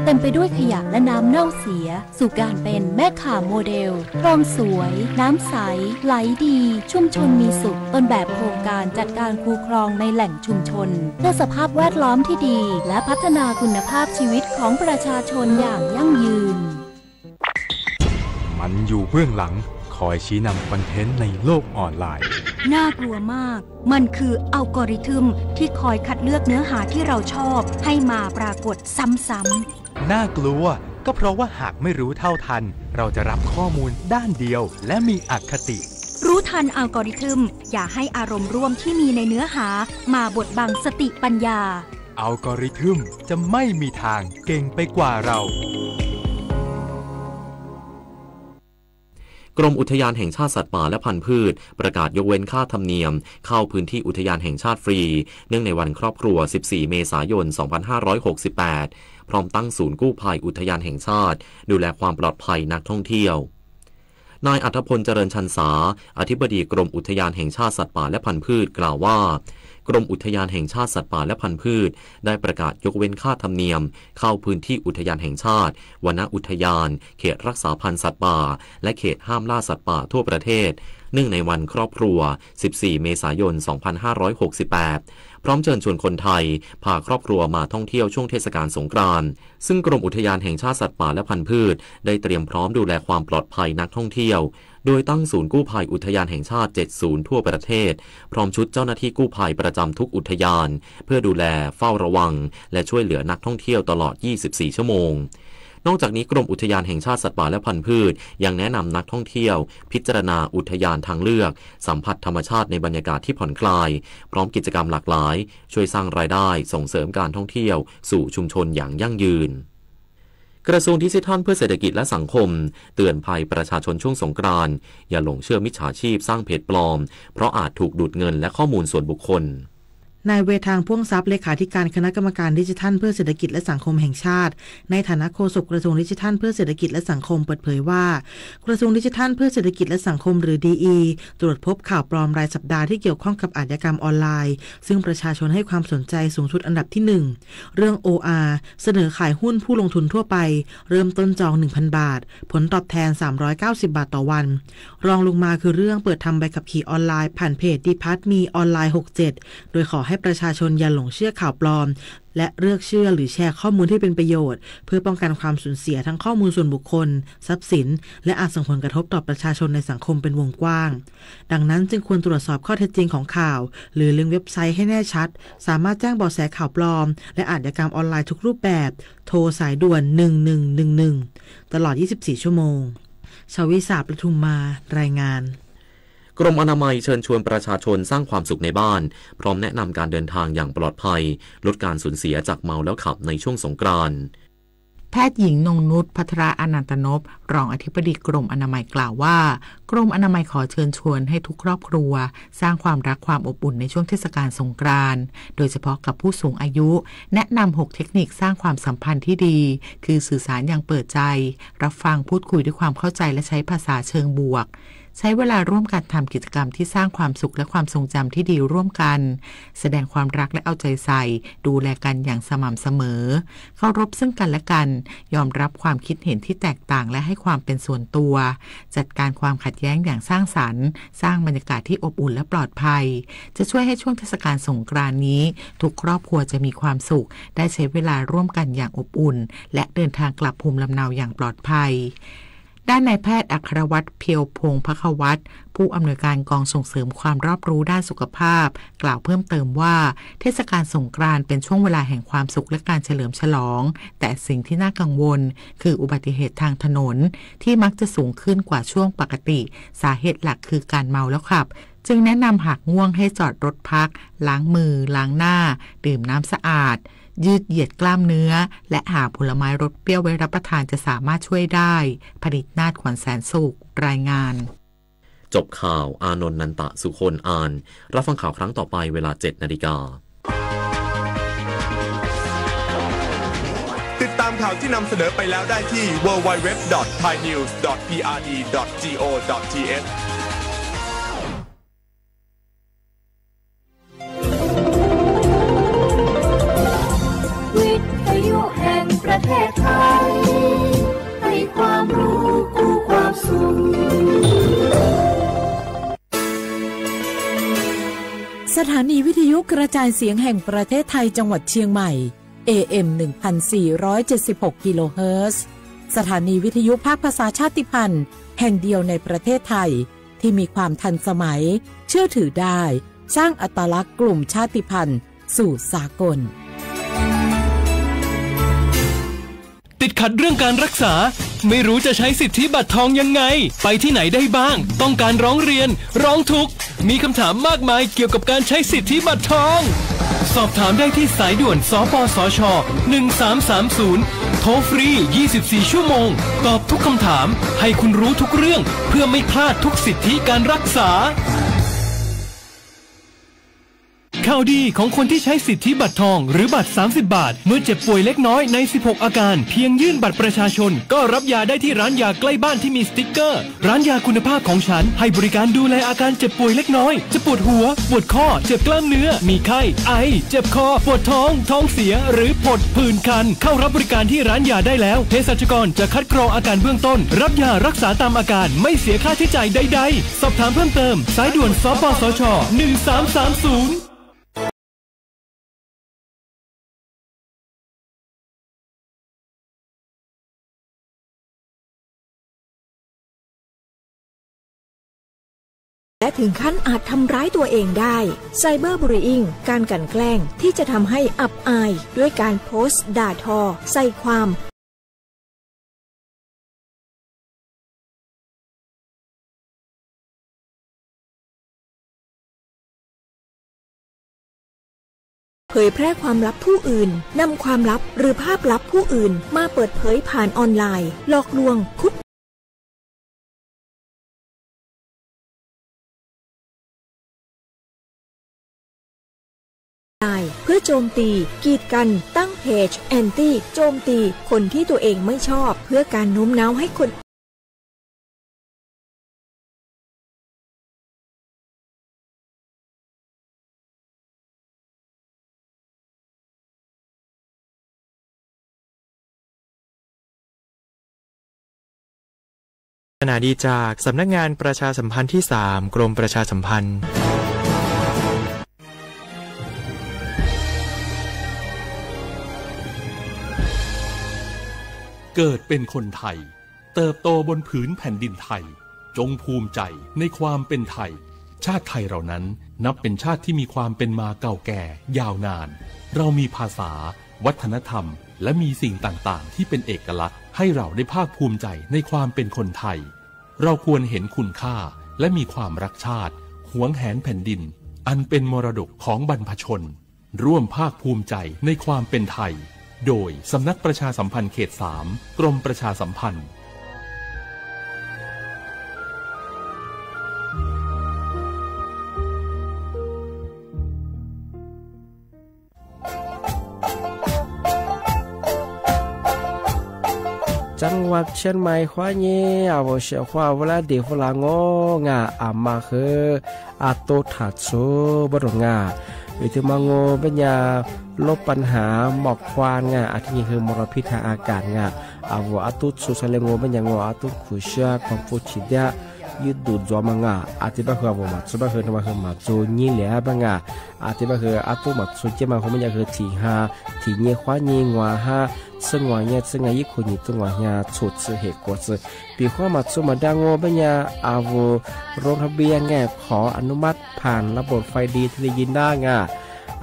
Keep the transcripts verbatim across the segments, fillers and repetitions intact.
เต็มไปด้วยขยะและน้ำเน่าเสีย สู่การเป็นแม่ข่าโมเดล คลองสวย น้ำใส ไหลดี ชุมชนมีสุข ต้นแบบโครงการจัดการคูคลองในแหล่งชุมชน เพื่อสภาพแวดล้อมที่ดี และพัฒนาคุณภาพชีวิตของประชาชนอย่างยั่งยืน มันอยู่เบื้องหลัง คอยชี้นำคอนเทนต์ในโลกออนไลน์ น่ากลัวมาก มันคืออัลกอริทึมที่คอยคัดเลือกเนื้อหาที่เราชอบให้มาปรากฏซ้ำๆ น่ากลัว ก็เพราะว่าหากไม่รู้เท่าทัน เราจะรับข้อมูลด้านเดียวและมีอคติ รู้ทันอัลกอริทึม อย่าให้อารมณ์ร่วมที่มีในเนื้อหามาบดบังสติปัญญา อัลกอริทึมจะไม่มีทางเก่งไปกว่าเรา กรมอุทยานแห่งชาติสัตว์ป่าและพันธุ์พืช ประกาศยกเว้นค่าธรรมเนียมเข้าพื้นที่อุทยานแห่งชาติฟรี เนื่องในวันครอบครัว สิบสี่ เมษายน สองพันห้าร้อยหกสิบแปด พร้อมตั้งศูนย์กู้ภัยอุทยานแห่งชาติ ดูแลความปลอดภัยนักท่องเที่ยว นายอัธพล เจริญชันสา อธิบดีกรมอุทยานแห่งชาติสัตว์ป่าและพันธุ์พืช กล่าวว่า กรมอุทยานแห่งชาติสัตว์ป่าและพันธุ์พืช ได้ประกาศยกเว้นค่าธรรมเนียมเข้าพื้นที่อุทยานแห่งชาติ วนอุทยาน เขตรักษาพันธุ์สัตว์ป่า และเขตห้ามล่าสัตว์ป่าทั่วประเทศ เนื่องในวันครอบครัว สิบสี่ เมษายน สองพันห้าร้อยหกสิบแปด พร้อมเชิญชวนคนไทยพาครอบครัวมาท่องเที่ยวช่วงเทศกาลสงกรานต์ ซึ่งกรมอุทยานแห่งชาติสัตว์ป่าและพันธุ์พืช ได้เตรียมพร้อมดูแลความปลอดภัยนักท่องเที่ยว โดยตั้งศูนย์กู้ภัยอุทยานแห่งชาติ เจ็ด ศูนย์ทั่วประเทศ พร้อมชุดเจ้าหน้าที่กู้ภัยประจำทุกอุทยาน เพื่อดูแลเฝ้าระวัง และช่วยเหลือนักท่องเที่ยวตลอด ยี่สิบสี่ ชั่วโมง นอกจากนี้กรมอุทยานแห่งชาติสัตว์ป่าและพันธุ์พืช ยังแนะนำนักท่องเที่ยว พิจารณาอุทยานทางเลือก สัมผัสธรรมชาติในบรรยากาศที่ผ่อนคลาย พร้อมกิจกรรมหลากหลาย ช่วยสร้างรายได้ ส่งเสริมการท่องเที่ยวสู่ชุมชนอย่างยั่งยืน กระทรวงดิจิทัลเพื่อเศรษฐกิจและสังคม เตือนภัยประชาชนช่วงสงกรานต์ อย่าหลงเชื่อมิจฉาชีพสร้างเพจปลอม เพราะอาจถูกดูดเงินและข้อมูลส่วนบุคคล นายเวทาง พ่วงทรัพย์ เลขาธิการคณะกรรมการดิจิทัลเพื่อเศรษฐกิจและสังคมแห่งชาติ ในฐานะโฆษกกระทรวงดิจิทัลเพื่อเศรษฐกิจและสังคมเปิดเผยว่า กระทรวงดิจิทัลเพื่อเศรษฐกิจและสังคม หรือ ดีอี ตรวจพบข่าวปลอมรายสัปดาห์ที่เกี่ยวข้องกับอาชญากรรมออนไลน์ ซึ่งประชาชนให้ความสนใจสูงสุดอันดับที่หนึ่ง เรื่อง โออาร์ เสนอขายหุ้นผู้ลงทุนทั่วไป เริ่มต้นจอง หนึ่งพัน บาท ผลตอบแทน สามร้อยเก้าสิบ บาทต่อวัน รองลงมาคือเรื่องเปิดทำใบขับขี่ออนไลน์ผ่านเพจ ดีพาสมีออนไลน์ หกเจ็ด โดยขอให้ประชาชนอย่าหลงเชื่อข่าวปลอม และเลือกเชื่อหรือแชร์ข้อมูลที่เป็นประโยชน์ เพื่อป้องกันความสูญเสียทั้งข้อมูลส่วนบุคคล ทรัพย์สิน และอาจส่งผลกระทบต่อประชาชนในสังคมเป็นวงกว้าง ดังนั้นจึงควรตรวจสอบข้อเท็จจริงของข่าว หรือลิงก์เว็บไซต์ให้แน่ชัด สามารถแจ้งเบาะแสข่าวปลอม และอาชญากรรมออนไลน์ทุกรูปแบบ โทรสายด่วน หนึ่งหนึ่งหนึ่งหนึ่ง ตลอด ยี่สิบสี่ ชั่วโมง ชวิสา ประทุมมา รายงาน กรมอนามัยเชิญชวนประชาชนสร้างความสุขในบ้าน พร้อมแนะนำการเดินทางอย่างปลอดภัย ลดการสูญเสียจากเมาแล้วขับในช่วงสงกรานต์ แพทย์หญิง นงนุช ภัทรอนันตนพ รองอธิบดีกรมอนามัยกล่าวว่า กรมอนามัยขอเชิญชวนให้ทุกครอบครัว สร้างความรักความอบอุ่นในช่วงเทศกาลสงกรานต์ โดยเฉพาะกับผู้สูงอายุ แนะนำ หก เทคนิคสร้างความสัมพันธ์ที่ดี คือสื่อสารอย่างเปิดใจ รับฟังพูดคุยด้วยความเข้าใจ และใช้ภาษาเชิงบวก ใช้เวลาร่วมกันทำกิจกรรมที่สร้างความสุขและความทรงจำที่ดีร่วมกัน แสดงความรักและเอาใจใส่ ดูแลกันอย่างสม่ำเสมอ เคารพซึ่งกันและกัน ยอมรับความคิดเห็นที่แตกต่างและให้ความเป็นส่วนตัว จัดการความขัดแย้งอย่างสร้างสรรค์ สร้างบรรยากาศที่อบอุ่นและปลอดภัย จะช่วยให้ช่วงเทศกาลสงกรานต์นี้ ทุกครอบครัวจะมีความสุข ได้ใช้เวลาร่วมกันอย่างอบอุ่น และเดินทางกลับภูมิลำเนาอย่างปลอดภัย ด้านนายแพทย์อัครวัฒน์ เพียวพงศ์ภควัฒน์ ผู้อำนวยการกองส่งเสริมความรอบรู้ด้านสุขภาพ กล่าวเพิ่มเติมว่า เทศกาลสงกรานต์เป็นช่วงเวลาแห่งความสุขและการเฉลิมฉลอง แต่สิ่งที่น่ากังวล คืออุบัติเหตุทางถนน ที่มักจะสูงขึ้นกว่าช่วงปกติ สาเหตุหลักคือการเมาแล้วขับ จึงแนะนำหากง่วงให้จอดรถพัก ล้างมือ ล้างหน้า ดื่มน้ำสะอาด ยืดเหยียดกล้ามเนื้อ และหาผลไม้รสเปรี้ยวไว้รับประทานจะสามารถช่วยได้ พนิษนาถ ขวัญแสนสุข รายงาน จบข่าว อานนท์ นันตะสุคน อ่าน รับฟังข่าวครั้งต่อไปเวลา เจ็ดนาฬิกา ติดตามข่าวที่นำเสนอไปแล้วได้ที่ ดับเบิลยู ดับเบิลยู ดับเบิลยู ดอท ไทยนิวส์ ดอท พีอาร์ดี ดอท จี โอ ดอท ที เอช วิทยุแห่งประเทศ ไทย ให้ความรู้คู่ความสุข สถานีวิทยุกระจายเสียงแห่งประเทศไทยจังหวัดเชียงใหม่ เอ เอ็ม หนึ่งพันสี่ร้อยเจ็ดสิบหก กิโลเฮิรตซ์ สถานีวิทยุภาคภาษาชาติพันธุ์แห่งเดียวในประเทศไทย ที่มีความทันสมัย เชื่อถือได้ สร้างอัตลักษณ์กลุ่มชาติพันธุ์สู่สากล ติดขัดเรื่องการรักษา ไม่รู้จะใช้สิทธิบัตรทองยังไง ไปที่ไหนได้บ้าง ต้องการร้องเรียน ร้องทุกข์ มีคำถามมากมายเกี่ยวกับการใช้สิทธิบัตรทอง สอบถามได้ที่สายด่วน สปสช หนึ่งสามสามศูนย์ โทรฟรี ยี่สิบสี่ ชั่วโมง ตอบทุกคำถาม ให้คุณรู้ทุกเรื่อง เพื่อไม่พลาดทุกสิทธิการรักษา ข่าวดีของคนที่ใช้สิทธิบัตรทองหรือบัตร สามสิบ บาท เมื่อเจ็บป่วยเล็กน้อยใน สิบหก อาการ เพียงยื่นบัตรประชาชน ก็รับยาได้ที่ร้านยาใกล้บ้านที่มีสติ๊กเกอร์ ร้านยาคุณภาพของฉัน ให้บริการดูแลอาการเจ็บป่วยเล็กน้อย จะปวดหัว ปวดข้อ เจ็บกล้ามเนื้อ มีไข้ ไอ เจ็บคอ ปวดท้อง ท้องเสีย หรือผดผื่นคัน เข้ารับบริการที่ร้านยาได้แล้ว เภสัชกรจะคัดกรองอาการเบื้องต้น รับยารักษาตามอาการ ไม่เสียค่าใช้จ่ายใดๆ สอบถามเพิ่มเติม สายด่วน สปสช หนึ่งสามสามศูนย์ และถึงขั้นอาจทำร้ายตัวเองได้ ไซเบอร์บูลลี่อิง การกลั่นแกล้งที่จะทำให้อับอายด้วยการโพสต์ด่าทอ ใส่ความ เผยแพร่ความลับผู้อื่น นำความลับหรือภาพลับผู้อื่นมาเปิดเผยผ่านออนไลน์ หลอกลวง คุก ไลน์ เพื่อโจมตี กีดกัน ตั้งเพจแอนตี้ โจมตีคนที่ตัวเองไม่ชอบ เพื่อการโน้มน้าวให้คน ขณะดีจากสำนักงานประชาสัมพันธ์ที่สาม กรมประชาสัมพันธ์ เกิดเป็นคนไทย เติบโตบนผืนแผ่นดินไทย จงภูมิใจในความเป็นไทย ชาติไทยเรานั้นนับเป็นชาติที่มีความเป็นมาเก่าแก่ยาวนาน เรามีภาษา วัฒนธรรม และมีสิ่งต่างๆ ที่เป็นเอกลักษณ์ ให้เราได้ภาคภูมิใจในความเป็นคนไทย เราควรเห็นคุณค่า และมีความรักชาติ หวงแหนแผ่นดิน อันเป็นมรดกของบรรพชน ร่วมภาคภูมิใจในความเป็นไทย โดยสำนักประชาสัมพันธ์เขตสาม กรมประชาสัมพันธ์ จังหวัดเชียงใหม่ คว้าเย อาโหวเสียคว้า เวลาเด็กฝรั่งโง่งา อามาคือ อาตุ๊ดถาดสู บ่ดงา วิธีมาโง่เป๋นยาลบปัญหาหมอกควันงา อาทิตย์นี้คือมลพิษทางอากาศงา อาโหวอาตุ๊ดสูสะเลงโง่เป๋นยาโง่ อาตุ๊ดขูเชื้อ ความฟูฉีดยา ยืดดูดจอมางา อาทิตย์บ่าคืออาโหวหมาดสูบ่าคือ นึกว่าคือหมาดสูยี่เหลียบ่างา อาทิตย์บ่าคืออาตุ๊ดหมาดสูเจ๊มา คงเป๋นยาคือถี่ฮา ถี่เย คว้าเย งัวฮา ซึ่งงัวเย ซึ่งอายุคนหญิง ซึ่งงัวเย สูดซื่อเหตุกลัวซื่อ ปีคว้าหมาดสูหมาดดาโง่เป๋นยา อาโหวลงทะเบียนแง่ ขออนุมัติผ่านระบบไฟดีที่ได้ยินได้งา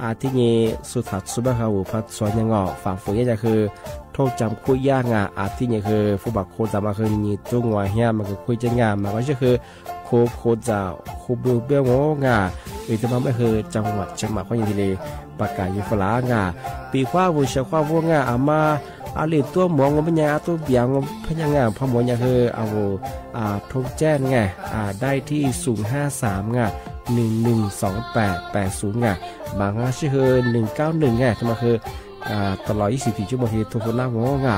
อาทิตย์นี้สุดท้ายสุดบ่าคืออาโหวผัดสวนยังออก ฝ่าฝืนยาคือ โทษจำคุกยางา อาทิตย์นี้คือ ผู้บ่าโคตรมาคือ ยี่จุ้งงัวเย มันคือคุยจะงา มันก็คือ โค โคจะ โคเบลเบลโง่งา เอย แต่มันบ่าคือจังหวัดเชียงใหม่ คว้าเย ที่เลยประกาศอยู่ฝรั่งงา ปีคว้าโหวเสียคว้าโหวงา อามา อาเหลียญตั๋วหมวกโง่เป๋นยา อาตุ๊ดเบียงโง่เป๋นยางา พอหมวกยาคือ อาโหว อ่า โทรแจ้งงา อ่า ได้ที่ศูนย์ห้าสามงา หนึ่งหนึ่งสองแปดแปดศูนย์งา บางครั้งชื่อคือ หนึ่งเก้าหนึ่งงา แต่มันคือ อ่า ตลอดยี่สิบสี่ชั่วโมงที่โทรโทรนับโง่งา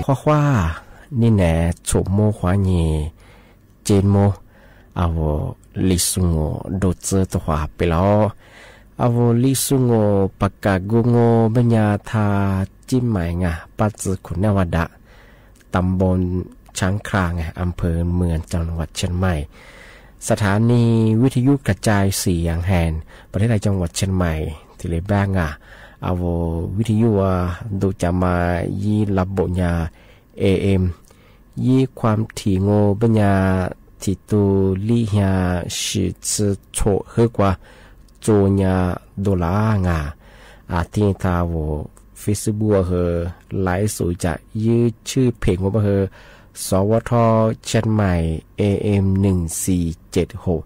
ခွါခွါ နီၤနဲ โฉมโมง ขวาหยี่ เจ็ดโมง อาโหว่ ลีสุโง่ ดูเจื้อตั๋วขวาไปแล้ว อาโหว่ ลีสุโง่ ประกาศกู้โง่เบ้ยาทา เจียงใหม่งา ป้าจือขุนนวดะ ตำบลช้างคลานไง อำเภอเมือง จังหวัดเชียงใหม่ สถานีวิทยุกระจายเสียงแห่งประเทศไทย จังหวัดเชียงใหม่ ตี้เลแบ้งา อาโหว่ วิทยุอะ ดูจะมายี่ระบบยา เอเอ็ม ยี่ความถี่โง่เบ้ยา ถี่ตูลี่เฮีย สี่สิบโฉะ เฮิรตซ์กว่า โจยา โดลาร์งา อาทิตย์ทาโหว่ เฟซบุ๊กเฮอ ไลฟ์สดจะยี่ชื่อเพจโง่เบ้าเฮอ สวท เชียงใหม่ เอเอ็ม หนึ่งสี่เจ็ดหก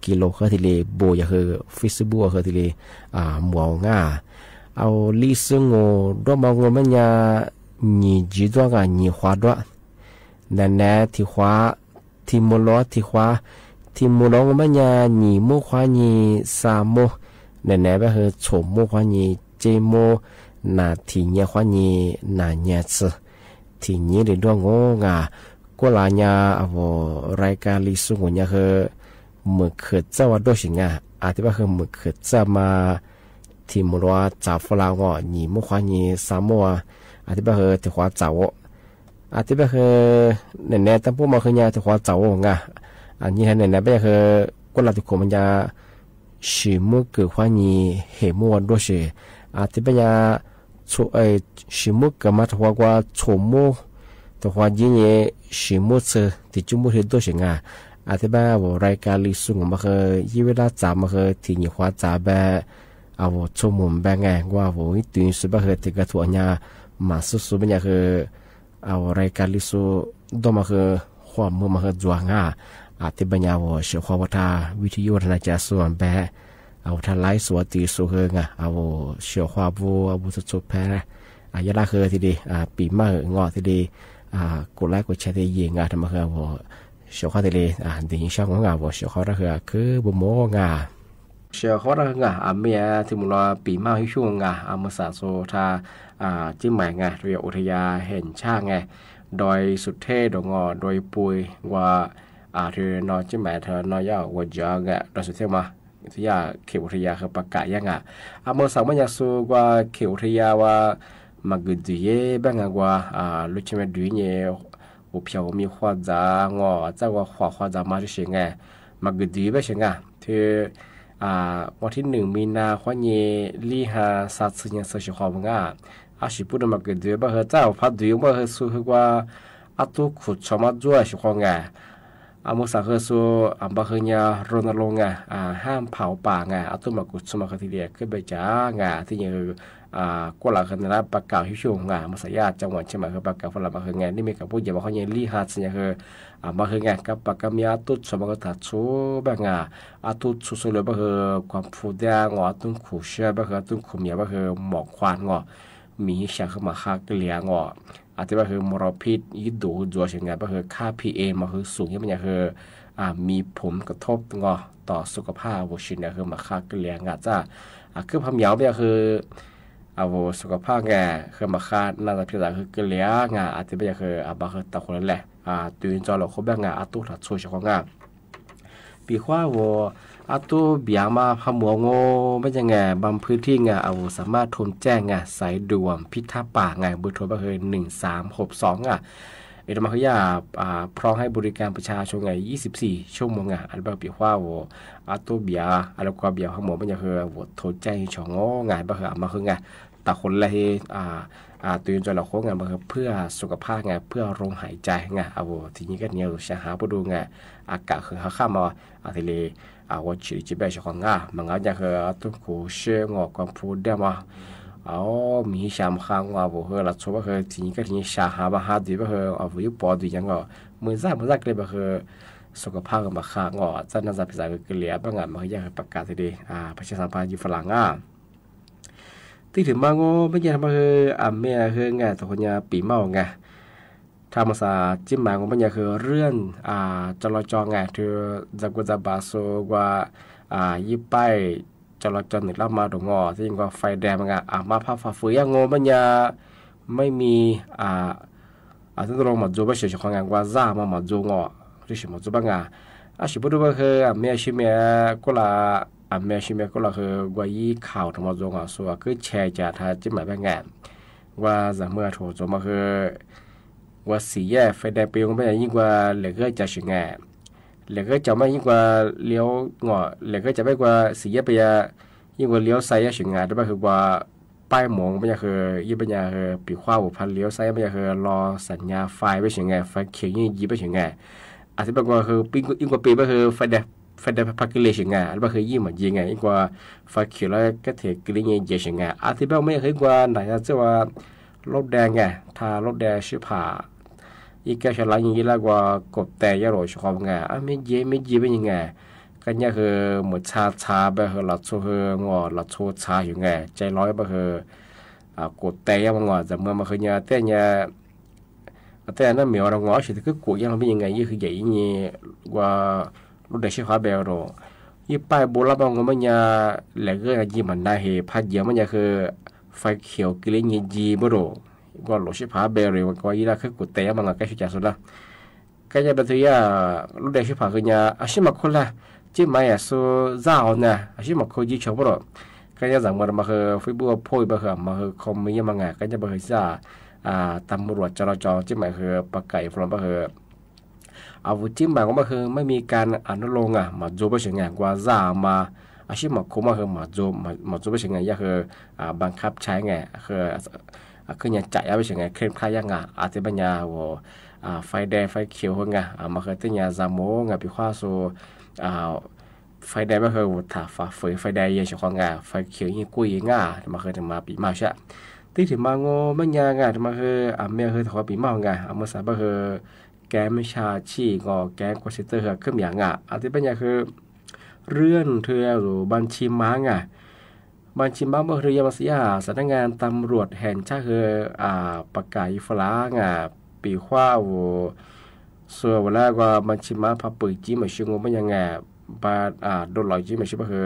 กิโลเฮิรตซ์ตี้เล โบยาเฮอ เฟซบุ๊กเฮอตี้เล อ่า หมวกงา อาโหว่ ลีสุโง่ ด้วมมาโง่เบ้ยา หยี่จีด้วงา หยี่ขวาด้วง แหน่แหน่ ถี่ขวา ถี่หมู่หลวง ถี่ขวา ถี่หมู่หลวงเบ้ยา หยี่โมง ขวาหยี่ สามโมง แหน่แหน่ เบ้าเฮอ โฉมโมง ขวาหยี่ เจ็ดโมง นาทีเยียะ ขวาหยี่ นาเยียะซื่อ ถี่หยี่ได้ด้วงโง่งา กั๋วลาเยียะ อาโหว่ รายก๋านลีสุโง่เยียะเฮอ หมึกเขือเจ้าว่าโดเฉียงา อาทิตย์เบ้าเฮอ หมึกเขือเจ้ามา ถี่หมู่หลวงจ๋าฝรั่งงอ หยี่โมง ขวาหยี่ สามโมง อาทิตย์เบ้าเฮอ ถี่ขวาจ๋าโอ อาทิตย์เบ้าเฮอ แหน่แหน่ ตั้งปู้มาเฮอเยียะ ถี่ขวาจ๋าโองา อันนี้เฮอ แหน่แหน่ เบ้าเฮอ กั๋วลาตี้โขงเยียะ สี่โมงเกือบ ขวาหยี่ เห็นโมงว่าโดเฉียง อาทิตย์เบ้าเยียะ โฉ เอ่อ สี่โมงเกือบมา ถี่ขวากว่า โฉมโมง ถี่ขวายี่เยียะ สี่โมงซื่อ ตี้จุ๊โมงเฮอ โดเฉียงา อาทิตย์เบ้าโหว่ รายก๋านลีสุโง่มาเฮอ ยี่เวลาจ๋ามาเฮอ ถี่หยี่ขวาจ๋าแบ อาโหว่ โฉมโมงแบไง ว่าโหว่ อี๋ ตื่นสุดเบ้าเฮอ ตี้กระถั่วเยียะ มาสุดๆ เบ้ยาเฮอ อาโหว่ รายก๋านลีสุ ด้วมมาเฮอ ความมือมาเฮอ จั่วงา อาทิตย์เบ้าเยียะ อาโหว่ เสียงความว่าทา วิทยุวัฒนาจักรส่วนแบ อาโหว่ ทาไลฟ์สดตี้สุเฮองา อาโหว่ เสียงความโหว่ อาโหว่ สุดๆ แผน อ่า ยะลาเฮอตี้เล อ่า ปี๋เม้างอตี้เล อ่า กดไลก์ กดแชร์ตี้เยียะงา ทำมาเฮอ อาโหว่ เสียงความตี้เล อ่า ดีช่างงา อาโหว่ เสียงความรักเฮอ คือบ่โมงา เสียงความรักเฮองา อาเมีย ตี้หมู่หลวงปี๋เม้าฮิ้วฮิ้วงา อาเมืองสาโซทา อ่า เจียงใหม่งา ตัวอย่างอุทยานแห่งชาติไง ดอยสุเทพ ดอยงอ ดอยปุย ว่า อ่า ที่นอเจียงใหม่ เธอนอยาวหัวเจ๋องา ดอยสุเทพมา ตัวอย่างเขตอุทยานเฮอประกาศยังงา อาเมืองสามเมืองยาสูกว่าเขตอุทยานว่า มากือดื้อเย้ แบ้งงากว่า อ่า ลูกชิ้นแม่ดื้อเย้ หูเผียวมีความจ๋างอ เจ้ากว่าขวาความจ๋ามาที่เสียงไง มากือดื้อแบ้งเสียงงา ที่ อ่า วันตี้หนึ่งมีนา ขวาเยียะ ลี่ห้า ซาซื่อยังเซอเสียงความงา อาสิบปุ้นมากือดื้อแบ้งเฮอ เจ้าพัดดื้อแบ้งเฮอ สูเฮอกว่า อาตู้ขุดชอมาจ้วยเสียงความงา อาเมืองสาเฮอสู อาบ่าเฮอเยียะ รณรงค์งา อ่า ห้ามเผาป่างา อาตู้มาขุดชอมาเฮอตี้เดียว คือเบ้งจ๋างา ตี้เยียะเฮอ อ่า กั๋วลาเฮอ ในร้านประกาศฮิ้วฮิ้วงา เมืองสายา จังหวัดเชียงใหม่เฮอประกาศฝรั่งมาเฮองา นี่มีกับปู้เยียะมาเฮอเยียะ ลี่ห้า ซาซื่อยังเฮอ อ่า มาเฮองา กับปากกาเมียอาตู้ชอมาเฮอ ถ้าชูแบ้งงา อาตู้ชูสูเลยแบ้งเฮอ ความฟูแดงงอ อาตู้ขูเชื่อแบ้งเฮอ อาตู้ขูเมียแบ้งเฮอ หมอกควันงอ มีเสียงเฮอมาฮาเกลียงอ อาทิตย์เบ้งเฮอ มลพิษ อีดูจัวเสียงงา แบ้งเฮอ ค่า พีเอ็ม มาเฮอสูง เยียะแบ้งเฮอ อ่า มีผลกระทบงอ ต่อสุขภาพ อาโหว่ ชิ้นเยียะเฮอมาฮาเกลียงาจ้า อ่า คือผาเหมียวแบ้งเฮอ อาโหว่ สุขภาพงา เฮอมาฮา น่าจะผิดหลักเฮอเกลียงา อาทิตย์เบ้งเฮอ อ่า บ่าเฮอตาคนแหละ อ่า ตื่นจอหลอกคนแบ้งงา อาตู้ถ้าชูเสียงความงา ปี๋คว้าโหว่ อาตู้เบียงมาผาเหมียวโง่ แบ้งยังไง บางพื้นที่ไง อาโหว่ สามารถโทรแจ้งไง สายด่วนพิทักษ์ป่าไง เบอร์โทรแบ้งเฮอ หนึ่งสามหกสอง อ่ะ เออ มาเฮอเยียะ อ่า พร้อมให้บริการประชาชนไง ยี่สิบสี่ ชั่วโมงไง อันเปิ้นปี๋คว้าโหว่ อาตู้เบียง อาแล้วก็เบียงผาเหมียว แบ้งยังเฮอ โหว่ โทรแจ้งชอโง่ไง แบ้งเฮอ อ่า มาเฮอไง แต่คนละเฮ อ่า อ่า ตื่นจอหลอกคนไง มาเฮอเพื่อสุขภาพไง เพื่อลมหายใจไง อาโหว่ ตี้นี้ก็เนี่ย เสียหาไปดูไง อากาศเฮอฮาข้ามมา อาทิตย์เล อาโหว่ ฉีดจิบแบ้งเสียงความงา มาเงาเยียะเฮอ อาตู้ขูเชื่องอ ความฟูแดงมา เอา มีสามครั้งว่า อาโหว่ เฮอละชัวร์ว่าเฮอ ตี้นี้ก็ตี้นี้ เสียหามาฮาดีแบ้งเฮอ อาโหว่ อยู่ปอดียังงอ เมื่อซ่า เมื่อซ่าเกลียงแบ้งเฮอ สุขภาพเฮอมาฮางอ จ้าน่าจะผิดหลักเฮอเกลียงแบ้งงา มาเฮอเยียะเฮอประกาศตี้เล อ่า ประชาสัมพันธ์อยู่ฝรั่งงา ตี้ถือมาโง่ แบ้งยังมาเฮอ อาเมียเฮองา ตั๋วคนเยียะปี๋เม้างา ถ้าภาษาเจียงใหม่โง่ แบ้งยังเฮอเรื่อง อ่า จราจรไง คือจากุจะบาโซกว่า อ่า ยี่ป้ายจราจรหนึ่งล้านมาตรงงอ ตี้ยังกว่าไฟแดงงา อ่า มาผ่าฝ่าฝืนยังโง่ แบ้งยังไม่มี อ่า အသုတလီၤမၤဒိဘၣ်စ့ၢ်ကီးဃီငါ ကွၢ်စၢ်မၤမၤဒိငီၣ် တဆံးမၤဒိဘၣ်ငါ အဆံးဘၣ်ဒိဘၣ်ဃီ အမ့ၢ်အဆံမ့ၢ်ကိးလၢ အမ့ၢ်အဆံမ့ၢ်ကိးလၢဃီ ကွၢ်ယံၤခီၣ်ထီၣ်မၤဒိငီၣ် စိအကၢၣ်ဆဲးကၢ်ထီၣ်က့မးဘၣ်ငါ ကွၢ်စၢ်မၤထီၣ်ဒိမၤဃီ ကွၢ်စံၣ်ယဲၢ် ไฟแดง ပ့ၤမ့ၢ်ယံၤကွၢ်လဲၤဂဲၤကၠီၤစ့ၢ်ကီးငါ လဲၤဂဲၤကၠီၤမ့ၢ်ယံၤကွၢ်လီၤငီၣ် လဲၤဂဲၤကၠီၤမ့ၢ်ကွၢ်စံၣ်ယဲၢ်ပယီၤ ယံၤကွၢ်လီၤစဲးယဲၢ်စ့ၢ်ကီးငါ တဘၣ်ဃီကွၢ် ပၢၢ်မီၢ်မ့ၢ်ယါဃီ ယံၤပညါဃီ ပံၤခွါဝူၤဖးလီၤစဲးယဲၢ်မ့ၢ်ယါဃီ လီၤစၢ်ညါ ไฟ ဘၣ်စ့ၢ်ကီးငါ ไฟเขียว ယံၤယံၤဘၣ်စ့ၢ်ကီးငါ အသုဘၣ်ကွၢ်ဃီ ယံၤကွၢ်ပ့ၤဘၣ်ဃီ ไฟแดง ไฟแดง ဖးကလ့စ့ၢ်ကီးငါ အတဘၣ်ဃီယံၤမၤယံၤငါ ယံၤကွၢ် ไฟเขียว လၢကဲထဲးကလ့ ယံၤယံၤစ့ၢ်ကီးငါ အသုဘၣ်မ့ၢ်ယါဃီကွၢ် နၤယၤစ့ၢ်ဝဲ လိဒဲးငါ ထါလိဒဲးရှ့ဖး ယံၤကဲဆှီလါယံၤယံၤလၢကွၢ် ကိးတဲယဲၢ်ရိၤစ့ၢ်ကီးငါ အမ့ၢ်ယံၤ မ့ၢ်ယံၤဘၣ်ယံၤငါ ကညါဃီ မုၢ်ဆါဆါဘၣ်ဃီ လီၤဆိဃီ ငီၢ်လီၤဆိဆါယံၤငါ ကဲလီၤဘၣ်ဃီ ကိးတဲယဲၢ်မၤငီၢ် စၢ်မၤမၤဃီညါ တဲညါ အတဲနမ့ၢ်အီၤဒီးငီၢ် အဆံးတက့ၢ်ကိးယဲၢ်မၤဘၣ်ယံၤငါ ယံၤဃီယံၤယံၤ ကွၢ် လိဒဲးရှ့ဖးဘဲအီၤဒီး ယံၤပၢ်ဘိလၢဘၣ်ငိၢ်မ့ၢ်ညါ လဲၤဂဲၤယံၤမၤနၤဟ့ ဖးယံၤမ့ၢ်ညါဃီ ไฟเขียว ကလ့ယံၤယံၤဘၣ်ဒီး ကွၢ်လိၤရှ့ဖးဘဲအီၤဒီး ကွၢ်ယံၤလၢဃီကိးတဲယဲၢ်မၤငီၢ် ကဲဆှီကၠီၤစိလၢ ကဲညါဒီးသုယၤ လိဒဲးရှ့ဖးဃီညါ အဆံးမၤခိၣ်လဲၣ် က့မးယၤစိစၢ်အီၤနၤ အဆံးမၤခိၣ်ယံၤဆိဘၣ်ဒီး ကဲညါစၢ်မၤဒီးမၤဃီ Facebook ဖိဘၣ်ဃီ မၤဃီ comment ယဲၢ်မၤငါ ကဲညါဘၣ်ဃီစၢ် တၢ်မူရူး ကၠီလီၤကၠီ က့မးဃီ ပကၤအံၤဖျီဘၣ်ဃီ အဝဲက့မးကီးဘၣ်ဃီ ไม่มีการอนุโลม ငါ မၤဒိဘၣ်စ့ၢ်ကီးငါ ကွၢ်စၢ်မၤ အဆံးမၤခိၣ်မၤဃီ မၤဒိ မၤဒိဘၣ်စ့ၢ်ကီးငါ ယဲၢ်ဃီ บังคับใช้ ငါ ဃီ အကညးကးယဲၢ်ဘၣ်စ့ၢ်ကီးငါ เคร่งครัด ယဲၢ်ငါ အသုဘၣ်ညါဝဲ ไฟแดง ไฟเขียว ဃီငါ အမၤဃီတ့ၢ်ညါစၢ်မၤငါ ပံၤခွါစိ ไฟแดง ဘၣ်ဃီ ဝူၤထၣ် ฝ่าฝืน ไฟแดง ယဲၢ်စ့ၢ်ကီးငါ ไฟเขียว ယံၤကိးယံၤငါ တမၤဃီတမၤပံၤမးဆၣ် တ့ၢ်တမၤငိၢ်မ့ၢ်ညါငါ တမၤဃီ အမ့ၢ်ဃီတခီပံၤမးငါ အမၤစၢ်ဘၣ်ဃီ แก๊งมิจฉาชีพ ဂီၢ် แก๊ง คอลเซ็นเตอร์ ဃီ က့မးယၤငါ အသုဘၣ်ညါဃီ เรื่อง ထၢအရူၤ บัญชีม้า ငါ บัญชีม้าဘၣ်ဃီ ယဲၢ်မၤစၢ်ယၤ สำนักงานตำรวจแห่งชาติ ဃီ ပကၤအံၤဖျါငါ ပံၤခွါဝဲ စိဝဲလၢကွၢ် บัญชีม้า ဖးပၢၤကံမၤဆူငိၢ်မ့ၢ်ညါငါ ဘၣ်ဒိလီၤကံမၤဆူဘၣ်ဃီ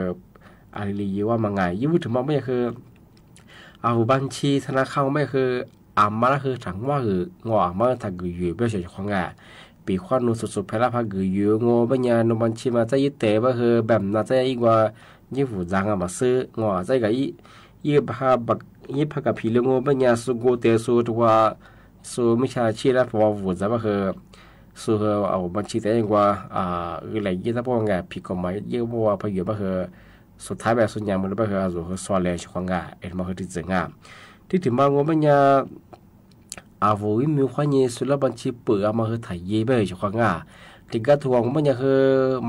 အလံၤလံၤယံၤဝဲမၤငါ ယံၤဝဲတမၤမ့ၢ်ညါဃီ အဝဲ บัญชีธนาคาร မ့ၢ်ဃီ အမၤလၢဃီ တၢ်ငွါဂ့ၤ ဂီၢ် အမၤတၢ်ဂုၤယုၤဘၣ်စ့ၢ်ကီးဃီငါ ပံၤခွါနူစိၤစိၤဖဲလၢဖးဂုၤယုၤငိၢ်မ့ၢ်ညါ နူ บัญชีม้า တၢ်ယံၤတဲဘၣ်ဃီ ဘၣ်မနုၤတၢ်ယံၤကွၢ် ယံၤဝူၤစၢ်ငါမၤစၢၤ ဂီၢ် တၢ်ယံၤက ယံၤဖးကဖံးလၢငိၢ်မ့ၢ်ညါ စိကိးတဲစိတဝါ စိမိၢ်ဆါဆံလၢဖးဝူၤစၢ်ဘၣ်ဃီ စိဃီ အဝဲ บัญชี တဲယံၤကွၢ် ဂုၤလဲၣ် ယံၤတၢ်ပှၤငါ ဖံးကီၢ်မၤ ယံၤပှၤဖးယုၤဘၣ်ဃီ စိထါဘၣ် စိညါမုၢ်လၢဘၣ်ဃီ အစိၤဃီစီၤလဲၣ်စ့ၢ်ကီးဃီငါ အဲၣ်မၤဃီတံၢ်စ့ၢ်ကီးငါ တ့ၢ်တမၤငိၢ်မ့ၢ်ညါ အဝဲမ့ၢ်ခွါညါ စိလၢ บัญชี ပၢၤအမၤဃီ ထၢၣ်ယ့ဘၣ်စ့ၢ်ကီးဃီငါ တံၢ်ကါထူၣ်ဝဲမ့ၢ်ညါဃီ